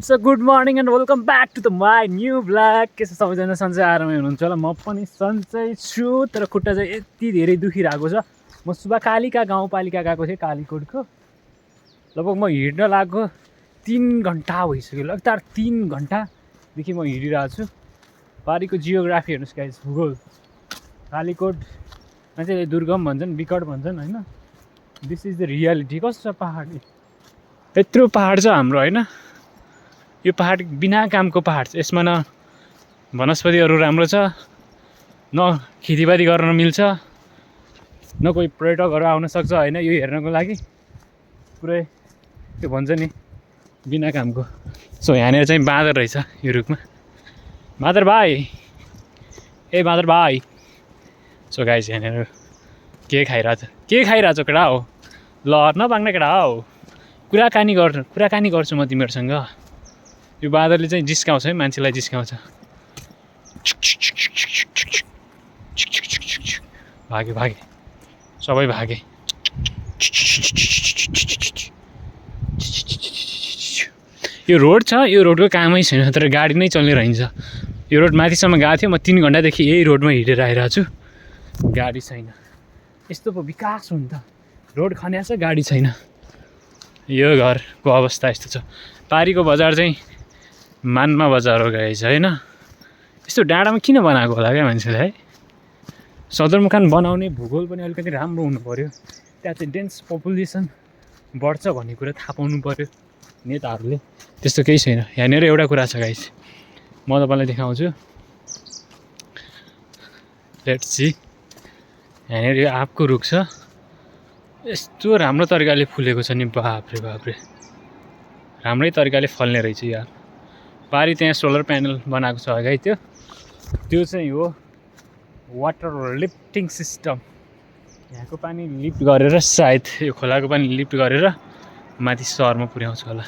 So good morning and welcome back to the my new blog. के छ सबैजना सन्चै आरामै हुनुहुन्छ होला। म पनि सन्चै छु, तर खुट्टा चाहिँ यति धेरै दुखिरहेको छ। म सुबह कालिका गाउँपालिका गएको थिएँ, कालीकोटको। लगभग म हिँड्न लागेको 3 घन्टा भइसक्यो। लगातार 3 घन्टादेखि म हिँडिरहेको छु। पारीको जियोग्राफी हेर्नुहोस् गाइस, भूगोल। कालीकोट मान्छेले दुर्गम भन्छन्, विकट भन्छन् होइन। This is the reality. कस्तो छ पहाड, यत्रो पहाड छ हाम्रो होइन। यो पहाड बिना कामको पहाड छ। यसमा न वनस्पतिहरू राम्रो छ, न खेतीपाती गर्न मिल्छ, न कोही पर्यटकहरू आउन सक्छ होइन यो हेर्नको लागि। पुरै त्यो भन्छ नि बिना कामको। सो यहाँनिर चाहिँ बाँदर रहेछ यो रुखमा। बाँदर भाइ, ए बाँदर भाइ। सो गाइस यहाँनिर के खाइरहेछ केटा हो? ल नबाङ्ने केटा हो, कुराकानी गर्छु म तिमीहरूसँग। यो बाँदरले चाहिँ जिस्काउँछ है, मान्छेलाई जिस्काउँछ। भागे सबै भागे। यो रोड छ, यो रोडको कामै छैन, तर गाडी नै चल्ने रहन्छ। यो रोड माथिसम्म गएको थियो। म 3 घन्टादेखि यही रोडमा हिँडेर आइरहेको छु। गाडी छैन। यस्तो पो विकास हुन्छ त, रोड खन्याछ गाडी छैन। यो घरको अवस्था यस्तो छ। पारीको बजार चाहिँ मानमा बजार हो गाइस होइन। यस्तो डाँडामा किन बनाएको होला क्या मान्छेले है। सदरमुकाम बनाउने भूगोल पनि अलिकति राम्रो हुनु पऱ्यो। त्यहाँ चाहिँ डेन्स पपुलेसन बढ्छ भन्ने कुरा थाहा पाउनु पऱ्यो नेताहरूले। त्यस्तो केही छैन। यहाँनिर एउटा कुरा छ गाइस, म तपाईँलाई देखाउँछु। Let's see. यहाँनिर यो आँपको रुख छ, यस्तो राम्रो तरिकाले फुलेको छ नि, बाफ्रे बाफ्रे, राम्रै तरिकाले फल्ने रहेछ यार। पारी त्यहाँ सोलर प्यानल बनाएको छ है, त्यो चाहिँ हो वाटर लिफ्टिङ सिस्टम। यहाँको पानी लिफ्ट गरेर सायद यो खोलाको पानी लिफ्ट गरेर माथि सहरमा पुर्याउँछ होला।